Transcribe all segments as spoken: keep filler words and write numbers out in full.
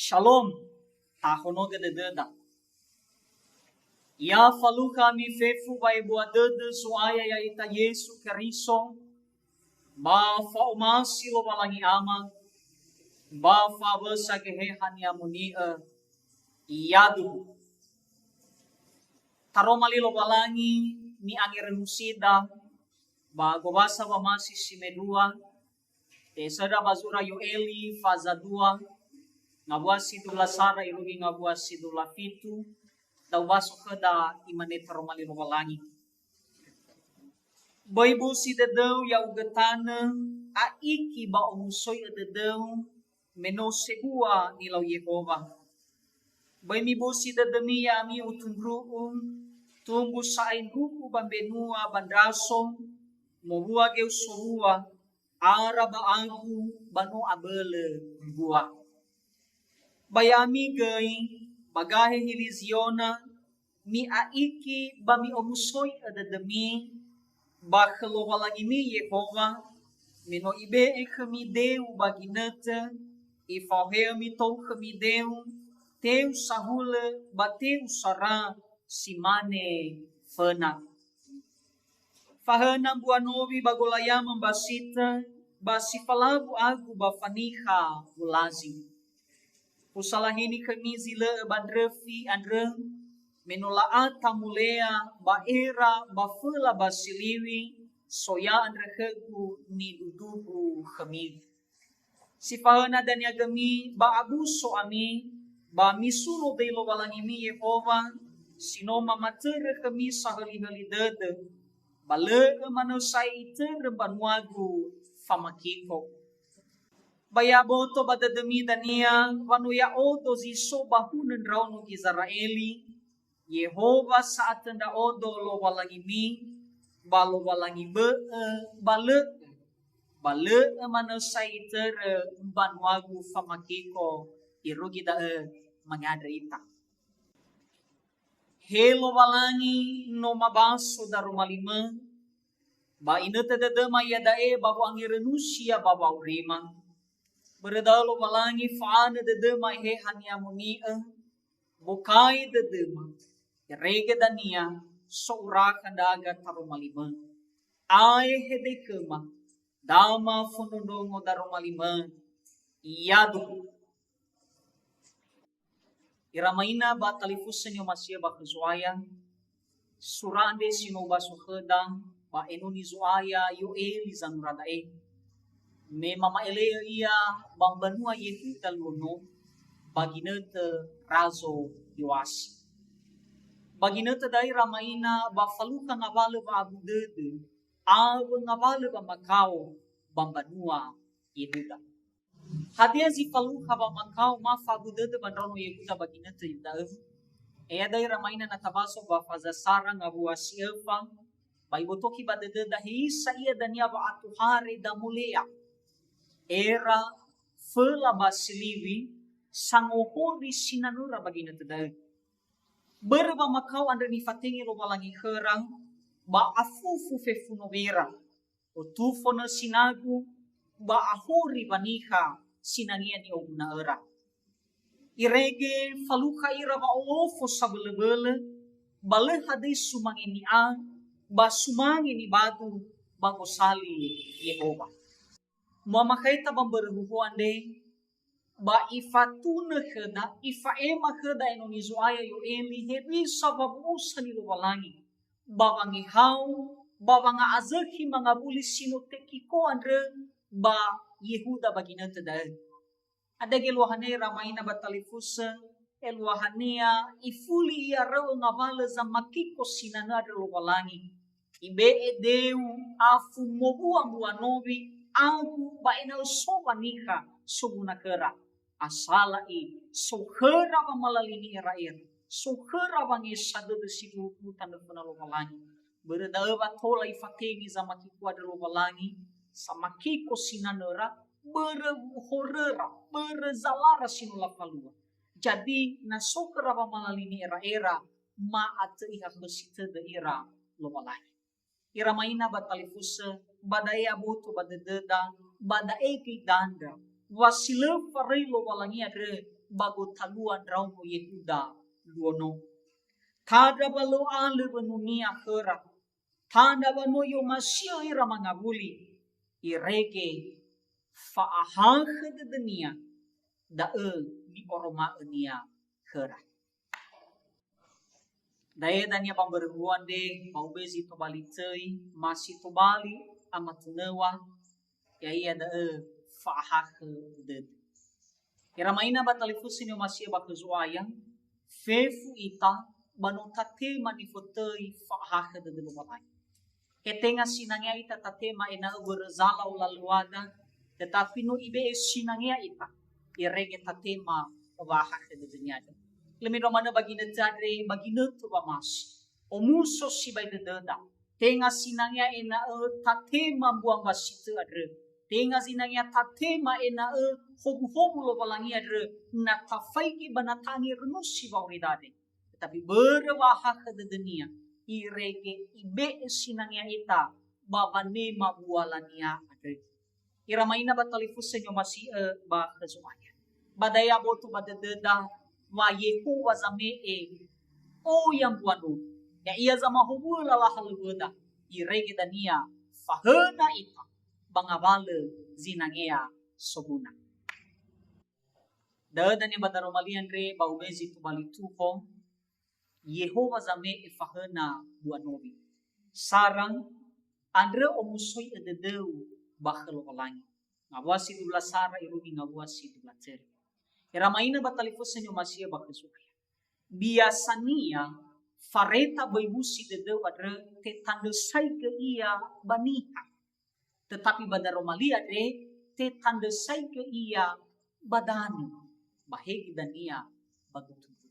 Shalom, tahonogö dödöda. Ya falukha ami fefu ba ebua dödö Zo'aya ya'ita Yesu Keriso, ba fa'omasi Lowalangi Ama, ba fa'awösa Geheha ni'amoni'ö, yaduhu. Taroma li Lowalangi ni'angerönusida ba gowasa wamasi si medua, Tesöra ba zura Yoeli faza dua, ngawua si dua belas sara irugi ngawua si dua belas fitu, da'ö ubaso khöda imane taroma li Lowalangi. Böi busi dödöu ya'ugö tanö, a'iki ba omusoi'ö dödöu, me no sebua nilau Yehowa. Böi mibusi dödömi ya'ami utundru'u, tumbu sa'ae ndru'u ba mbenua ba ndraso, mowua geu sowua, ara ba agu ba no abölö mbua. Ba ya'ami göi, ba gahe hili Ziona, mi'a'iki ba mi'omusoi'ö dödömi ba khö Lowalangimi Yehowa, me no ibe'e khömi deu ba ginötö, ifaoheömi tou khömi deu, teu sahulö ba teu sara si mane föna. Fahöna mbua nowi ba golayama mbasitö, ba si falawu agu ba fanikha wulazi. Usalahini khömi zi lö'ö ba ndröfi andrö, me no la'a tamulea ba era ba föla ba siliwi, soya andrö khögu nidudugu khömi. Si fahöna dania gömi ba abuso ami, ba misuno döi Lowalangimi Yehowa, si no mamatörö khömi sahölihöli dödö, ba lö'ö manö sa'ae itörö mbanuagu famakiko. Ba ya aboto ba dödömi dania wa no ya'odo zi so ba hunö ndraono Gizera'eli, Yehowa sa'atö ndra'odo Lowalangimi, ba Lowalangi bö'ö, ba lö'ö, ba lö'ö manö sa'ae itörö mbanuagu famakiko, irugi da'ö mangandrö ita. He Lowalangi no mabaso daroma limö, ba inötö dödöma iada'e ba wo'angerönusia ba wa'aurima. Börö da'ö Lowalangi fa'anö dödöma Eheha ni'amoni'ö, bokai dödöma, irege dania so'urakha ndra'aga taroma limö. Aehe döi khöma, dama fondrondrongo daroma limö, yaduhu. Ira ma'ina ba talifusö ni'omasi'ö ba khö Zo'aya, sura andre si no ubaso khöda ba enoni Zo'aya Yoeli zanura da'e, me mama'ele'ö ia ba mbanua Yehuda luo no, ba ginötö Razo Yoasi. Ba ginötö da'e ira ma'ina ba falukha ngawalö wa'abu dödö, awö ngawalö wamakao ba mbanua Yehuda. Hadia zi falukha wamakao ma fa'abu dödö ba ndraono Yehuda ba ginötö da'ö? Ea da'e ira ma'ina na tabaso ba faza sara ngawua si öfa, ba ibotoki ba dödöda hewisa ia dania wa'atohare damulea. Era, föla ba siliwi, sangohori sinanöra ba ginötö da'ö. Börö wamakao andrö nifatenge Lowalangi khöra, ba afufu fefu nowera. Otufo nösi nagu, ba ahori wanikha sinangea ni'oguna'öra. Irege falukha ira wa'olofo sabölöbölö, ba lö hadöi sumange ni'a, ba sumange nibadu ba gosali Yehowa. Mu'amakhaita ba mbörö huhu andre, ba ifatunö khöda, ifa'ema khöda enoni Zo'aya Yoeli hewisa wawu'usa li Lowalangi, ba wangehao, ba wanga'azökhi mangawuli si no tekiko andrö ba Yehuda ba ginötö da'ö. Hadia geluahania ira ma'ina ba talifusö, eluahania ifuli ia rö'ö ngawalö zamakiko sinanö andrö Lowalangi. Ibe'e deu afu mowua mbua nowi agu ba ena'ö so wanikha soguna khöra. Asala'i, so khöra wamalalini era'era, so khöra wangesa dödö si duhu tanö föna Lowalangi. Börö da'ö wa tola ifatenge zamakiko andrö Lowalangi, samakiko sinanöra, börö horöra, börö zalara si no lafalua. Jadi, na so khöra wamalalini era'era, ma'atö ihakhösi tödö ira Lowalangi. Ira ma'ina ba talifusö, ba da'e aboto ba dödöda, ba da'e göi dandra, wa si lö faröi Lowalangi andrö, ba gotalua ndraono Yehuda luo no. Tandra ba lö alö wönunia khöra, tandra ba no i'omasi'ö ira mangawuli, irege fa'ahakhö dödönia, da'ö ni'oroma'önia khöra. Da'e dania ba mbörö huo andre, ba ube zi tobali töi, ma si tobali amatunöwa, ya'ia da'ö fa'ahakhö dödö. Ira ma'ina ba talifusö ni'omasi'ö ba khö Zo'aya, fefu ita ba no tatema nifotöi fa'ahakhö dödö Lowalangi. He tenga sinangea ita tatema ena'ö börö zala olalöada, tetapi no ibe'e sinangea ita, irege tatema wa'ahakhö dödönia andrö. Lö mendrua manö ba ginötö andre, ba ginötö wamasi. Omuso sibai dödöda, tenga sinangea ena'ö tatema mbua mbasitö andrö, tenga sinangea tatema ena'ö hobu-hobu Lowalangi andrö, na tafaigi ba na tangerönusi wa'aurida andre. Tetapi börö wa'ahakhö dödönia, irege ibe'e sinangea ita ba wanema bualania andrö. Ira ma'ina ba talifusö ni'omasi'ö ba khö Zo'aya. Ba da'e aboto ba dödöda wa Yehowa zame'e oya mbuanö. Ya'ia zamahowu'ö lala halöŵöda, irege dania fahöna ita ba ngawalö zinangea soguna. Da'ö dania ba daroma li andre ba ube zi tobali tuho, Yehowa zame'e fahöna bua nowi. Sara, andrö omusoi'ö dödöu ba khö Lowalangi. Ngawua si dubla sara irugi ngawua si dubla töri. Ira ma'ina ba talifusö ni'omasi'ö ba khö Zo'aya. Biasania, fareta böi busi dödöu andrö tetandrösaigö ia ba niha. Tetapi ba daroma li andre, tetandrösaigö ia ba danö, ba hegi dania ba gutugu.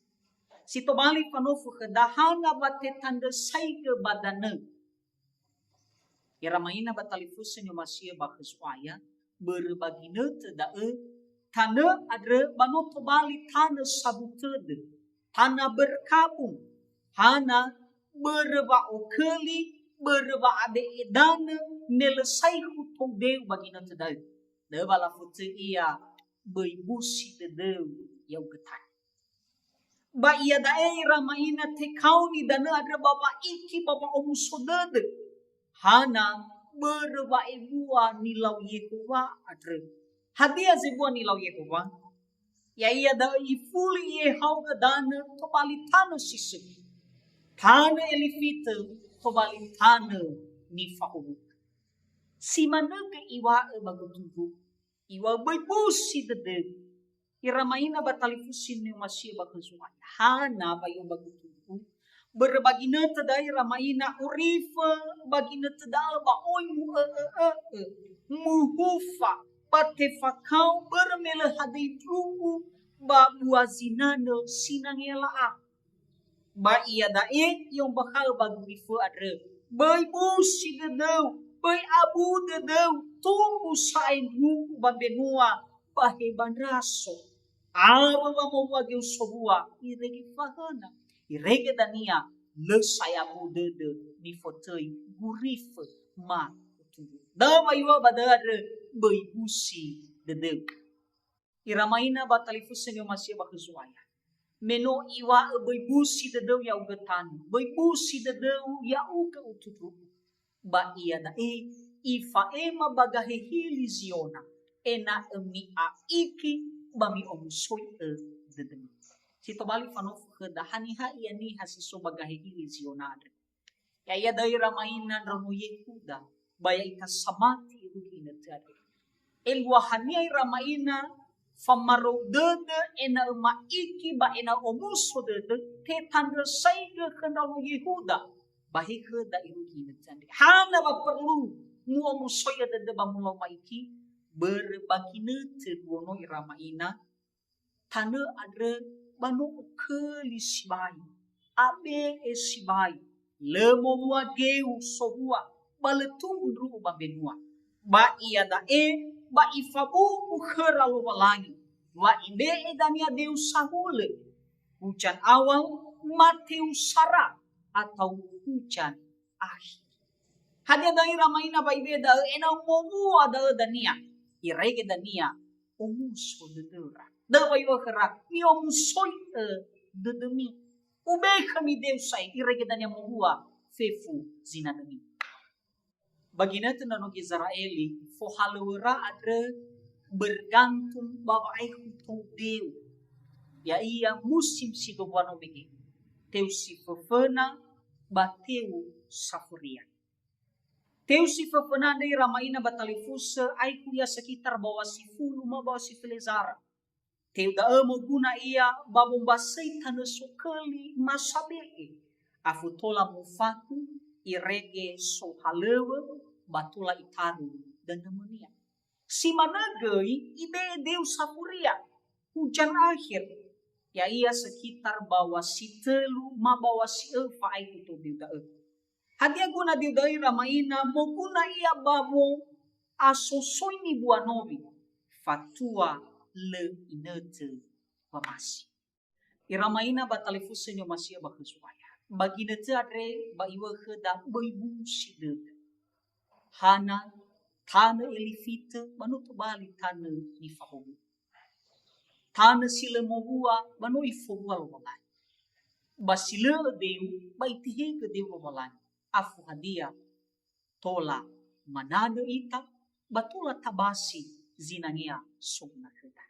Si tobali fanofo khöda, hana wa tetandrösaigö ba danö. Ira ma'ina ba talifusö ni'omasi'ö ba khö Zo'aya, börö ba ginötö da'ö, tanö andrö ba no tobali tanö sabu tödö, tanö berkabung, hana börö wa'oköli, börö wa'abe'e danö, me lö saekhu tou deu ba ginötö da'ö. Da'ö wa lafotöi ia, böi busi dödöu ya'ugö tanö. Ba iada'e ira ma'ina tekaoni danö andrö ba wa'iki ba wa'omuso dödö. Hana börö wa'ebua nilau Yehowa andrö. Hadia zebua nilau Yehowa? Ya'ia da'ö ifuli i'ehaogö danö tobali tanö si sökhi. Tanö elifitö tobali tanö nifahowu'ö. Si manö göi iŵa'ö ba gutugu, iŵa'ö böi busi dödöu. Ira ma'ina ba talifusö ni'omasi'ö ba khö Zo'aya. Hana wa i'o'ö ba gutugu? Börö ba ginötö da'ö ira ma'ina urifö ba ginötö da'ö ba oi mu'ö'ö'ö. Muhufa ba tefakao börö me lö hadöi ndru'u ba bua zinanö sinangea la'a. Ba iada'e i'ombakha'ö ba gurifö andrö, böi busi dödöu, böi abu dödöu, tumbu sa'ae ndru'u ba mbenua, ba he ba ndraso. Awö wamowua geu sowua, irege fahöna. Irege dania, lö sa'ae abu dödö nifotöi gurifö ma utugu. Da'ö wa iŵa'ö ba da'ö andrö, böi busi dödöu. Ira ma'ina ba talifusö ni'omasi'ö ba khö Zo'aya. Me no iŵa'ö böi busi dödöu ya'ugö tanö, böi busi dödöu ya'ugö utugu. Ba iada'e ifa'ema ba gahe hili Ziona, ena'ö mi'a'iki ba mi'omusoi'ö dödömi. Si tobali fanofo khöda, haniha ia niha si so ba gahe hili Ziona andrö? Ya'ia da'ö ira ma'ina ndraono Yehuda, ba ya'ita samati irugi inötö andrö. Eluahania ira ma'ina famarou dödö ena'ö ma'iki ba ena'ö omuso dödö, tetandrösaigö khö ndraono Yehuda, ba he khöda irugi inötö andrö. Hana wa perlu mu'omusoi'ö dödö ba mulau ma'iki? Börö ba ginötö luo no ira ma'ina, tanö andrö ba no oköli sibai, abe'e sibai, lö mowua geu sowua, ba lö tumbu ndru'u ba mbenua. Ba iada'e, ba ifabu'u khöra Lowalangi, wa ibe'e dania deu sahulö, hujan awal, ma teu sara, atau hujan akhir. Hadia da'ö ira ma'ina wa ibe'e da'ö ena'ö mowua da'ö dania? Irege dania, omuso dödöra. Da'ö wa iŵa'ö khöra, mi'omusoi'ö dödömi. Ube'e khömi deu sa'ae, irege dania mowua fefu zinanömi. Ba ginötö ndraono Gizera'eli, fohalöŵöra andrö bergantung ba wa'aekhu tou deu, ya'ia musim si dombua no be'e, teu si föföna ba teu safuria. Teu si föföna andre ira ma'ina ba talifusö aekhu ia sekitar bawa sifulu ma bawa sifele zara. Teu da'ö moguna ia ba wombasöi tanö soköli ma sabe'e, afu tola mufaku, irege sohalöŵö, ba tola itaru danömönia. Si manö göi ibe'e deu safuria, hujan akhir, ya'ia sekitar bawa si tölu ma bawa si öfa aekhu tou deu da'ö. Hadia guna deu da'ö ira ma'ina? Moguna ia ba wo'asosoi nibua nowi, fatua lö inötö wamasi. Ira ma'ina ba talifusö ni'omasi'ö ba khö Zo'aya. Ba ginötö andre ba iŵa'ö khöda böi busi dödö. Hana, tanö elifitö, ba no tobali tanö nifahowu. Tanö si lö mowua, ba no ifowua Lowalangi. Ba si lö'ö deu, ba itehegö deu Lowalangi. Afu hadia? Tola mananö ita, ba tola tabasi zinangea soguna khöda.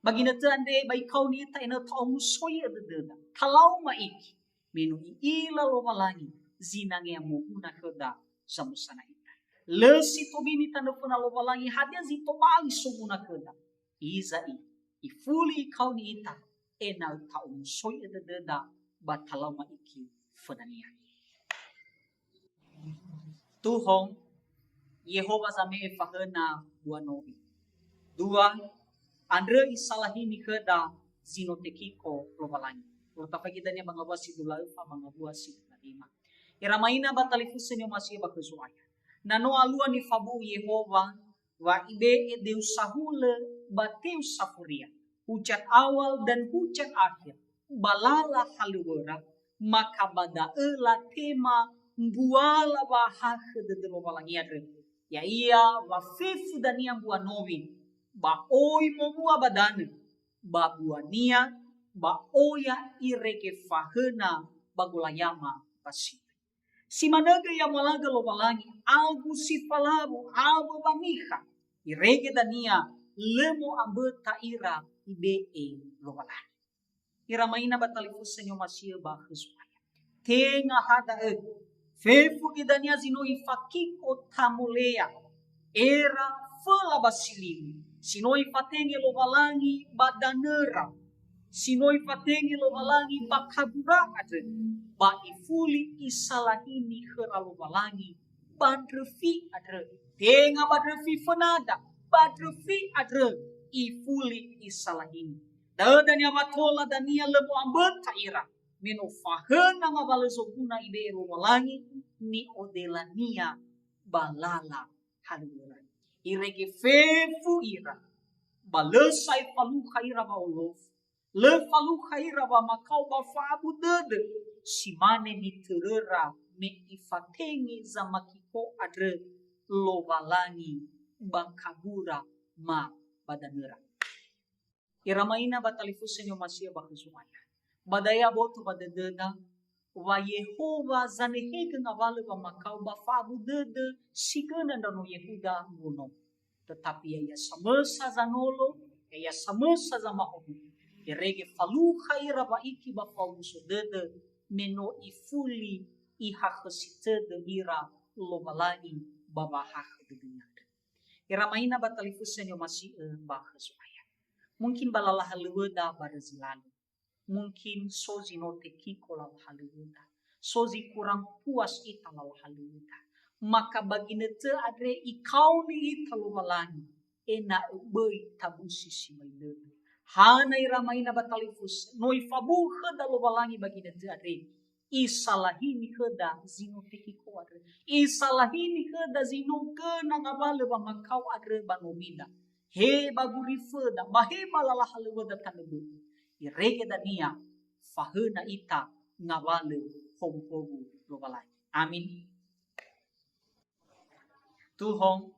Ba ginötö andre ba ikaoni ita ena'ö ta'omusoi'ö dödöda, talau ma'iki, me no i'ila Lowalangi zinangea moguna khöda zamösana ita. Lö si tobini tanö föna Lowalangi hadia zi tobali soguna khöda. Iza'i, ifuli ikaoni ita ena'ö ta'omusoi'ö dödöda ba talau ma'iki föna-Nia. Tuho, Yehowa zame'e fahöna bua nowi. Dua, andrö isalahini khöda zi no tekiko Lowalangi. Urutafa göi dania ba ngawua si dua öfa ba ngawua si dua lima. Ira ma'ina ba talifusö ni'omasi'ö ba khö Zo'aya. Na no alua nifabu'u Yehowa, wa ibe'e deu sahulö ba teu safuria, hujan awal dan hujan akhir, ba lala halöŵöra, maka ba da'ö latema mbuala wa'ahakhö dödö Lowalangi andrö, ya'ia wa fefu dania mbua nowi, ba oi mowua ba danö, ba buania, ba oya irege fahöna ba golayama ba si Si manö göi ya'amalagö Lowalangi, agu si falawu, awö ba nikha. Irege dania lö mo'amböta ira ibe'e Lowalangi. Ira ma'ina ba talifusö ni'omasi'ö ba khö Zo'aya. Tenga ha da'ö, fefu göi dania zi no ifakiko tamolea, era föla ba si liwu, si no ifatenge Lowalangi ba danöra, si no ifatenge Lowalangi ba kabura andrö, ba ifuli isalahini khöra Lowalangi ba ndröfi andrö. Tenga ba ndröfi fönada, ba ndröfi andrö ifuli isalahini. Da'ö dania wa tola dania lö mo'amböta ira, me no fahöna ngawalö zoguna ibe'e Lowalangi ni'odelania ba lala halöŵöra. Irege fefu ira, ba lö sa'ae falukha ira wa'olofu, lö falukha ira wamakao ba fa'abu dödö, si mane nitöröra me ifatenge zamakiko andrö Lowalangi ba kabura ma ba danöra. Ira ma'ina ba talifusö ni'omasi'ö ba khö Zo'aya. Ba da'e aboto ba dödöda, wa Yehowa zanehegö ngawalö wamakao ba fa'abu dödö si göna ndraono Yehuda mbono. Tetapi ya'ia samösa zanolo, ya'ia samösa zamahowu, irege falukha ira wa'iki ba fa'omuso dödö, me no ifuli ihakhösi tödö ira Lowalangi ba wahakhö dödönia andrö. Ira ma'ina ba talifusö ni'omasi'ö ba khö Zo'aya. Mungkin ba lala halöŵöda barö zi lalö. Mungkin so zi no tekiko lala halöŵöda. So zi kurang puas ita lala halöŵöda. Maka ba ginötö andre ikaoni ita Lowalangi, ena'ö böi tabusi si mai dödö. Hana ira ma'ina ba talifusö, no ifabu'u khöda Lowalangi ba ginötö andre. Isalahini khöda zi no tekiko andrö. Isalahini khöda zi no göna ngawalö wamakao andrö ba nowida. He ba guriföda, ba he ba lala halöŵöda tanö bö'ö. Irege dania, fahöna ita ngawalö howuhowu Lowalangi. Amin. Tuho,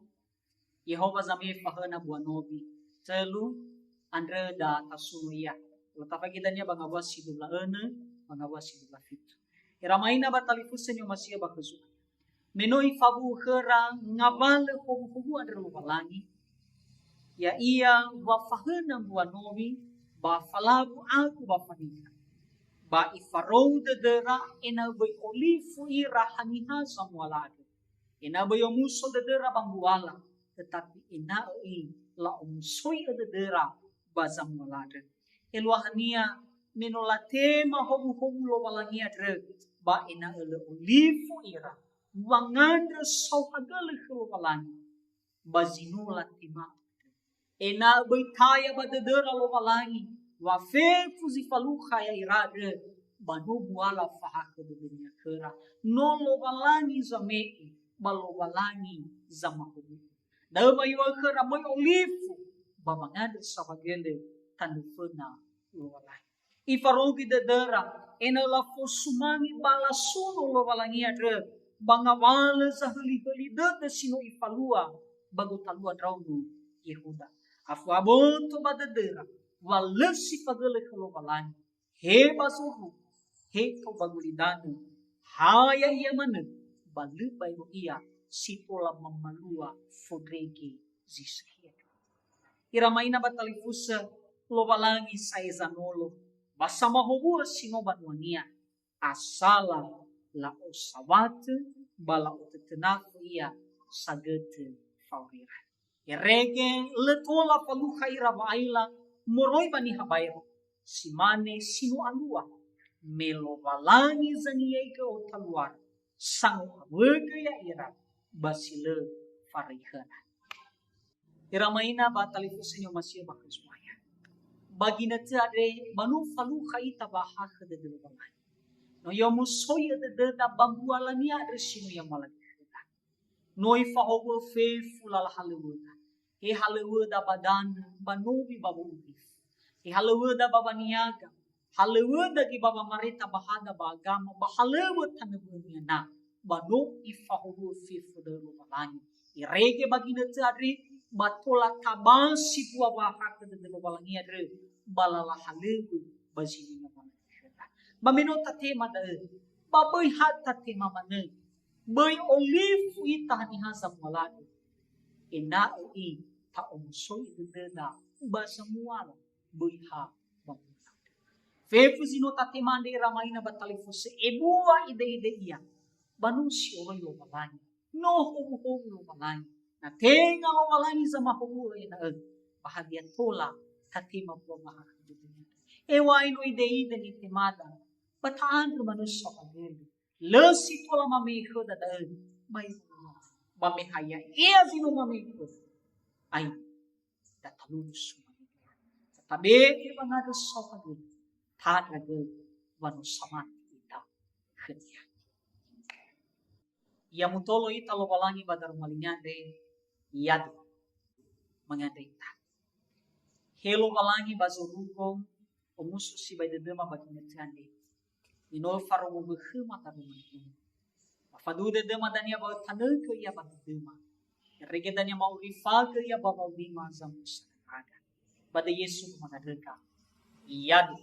Yehowa zame'e fahöna bua nowi. Tölu, andrö da tasuno ia. Lö tafaigi dania ba ngawua si dua wulu a önö, ba ngawua si dua wulu a fitu. Ira ma'ina ba talifusö ni'omasi'ö ba khö Zo'aya. Me no ifabu'u khöra ngawalö howuhowu andrö Lowalangi, ya'ia wa fahöna mbua nowi ba falabu agu ba faniha, ba ifarou dödöra ena'ö böi olifu ira haniha zamuala andrö. Ena'ö böi omuso dödöra ba mbuala, tetapi ena'ö i la'omusoi'ö dödöra ba zamuala andrö. Eluahania me no latema howuhowu Lowalangi andrö, ba ena'ö lö olifu ira, wangandrö saohagölö khö Lowalangi, ba zi no latema andrö. Ena'ö böi taya ba dödöra Lowalangi, wa fefu zi falukha ya'ira andrö, ba no buala fahakhö dödönia khöra. No Lowalangi zame'e, ba Lowalangi zamahowu'ö. Da'ö wa iŵa'ö khöra möi olifu, ba wangandrö saohagölö tanö föna Lowalangi. Ifarougi dödöra, ena'ö lafosumange ba lasuno Lowalangi andrö, ba ngawalö zahölihöli dödö si no ifalua ba gotalua ndraono Yehuda. Afu aboto ba dödöra, wa lö si fagölö khö Lowalangi, he ba zorugo, he tou ba gulidanö, ha ya'ia manö, ba lö baero ia si tola mamalua fondrege zi sökhi andrö. Ira ma'ina ba talifusö, Lowalangi sa'ae zanolo, ba samahowu'ö si no banuania, asala la'osawatö, ba la'otötönafö ia sagötö fao ira. Irege lö tola falukha ira wa'aila moroi ba niha baero, si mane si no alua, me Lowalangi zaniaigö otaluara, sango'awögö ya'ira ba si lö faröi khöra. Ira ma'ina ba talifusö ni'omasi'ö ba khö Zo'aya. Ba ginötö andre, ba no falukha ita ba ha khö dödö Lowalangi. No i'omusoi'ö dödöda ba mbualania andrö si no i'amalali khöda. No ifahowu'ö fefu lala halöŵöda. He halöŵöda ba danö, ba nowi ba wo'ulifu. He halöŵöda ba waniaga. Halöŵöda göi ba wamareta ba hada ba agama, ba halöŵö tanö mbönia na, ba no ifahowu'ö fefu da'ö Lowalangi. Irege ba ginötö andre, ba tola tabasi mbua wa'ahakhö dödö Lowalangi andrö, ba lala halöŵö ba zi no i'amalali khöda. Ba me no tatema da'ö, ba böi ha tatema manö, böi olifu ita haniha zamuala andrö, ena'ö i ta'omusoi'ö dödöda ba zamuala, böi ha ba mbuala. Fefu zi no tatema andre ira ma'ina ba talifusö, ebua ideide ia, ba no si oroi Lowalangi, no howuhowu Lowalangi. Na tenga Lowalangi zamahowu'ö ena'ö, ba hadia tola tatema mbua wa'ahakhö dödönia? Heŵa'ae no ideide nitemada, ba ta'andrö manö saohagölö. Lö si tola mame'e khöda da'ö, ba, ba me ha ya'ia zi no mame'e khöda, ai, da talulu sumange. Da tabe'e wangandrö saohagölö, tandra göi wa no samati ita khönia. Ya mutolo ita Lowalangi ba daroma linia andre, yadu, mangandrö ita. He Lowalangi ba zorugo, omuso sibai dödöma ba ginötö andre. Me no öfarongo wökhöma daroma linia. Ba faduhu dödöma dania ba ötanögö ia ba dödöma. Irege dania ma'orifagö ia ba wa'aurima zamusa ndra'aga. Ba döi Yesu mangandröga. Yadu.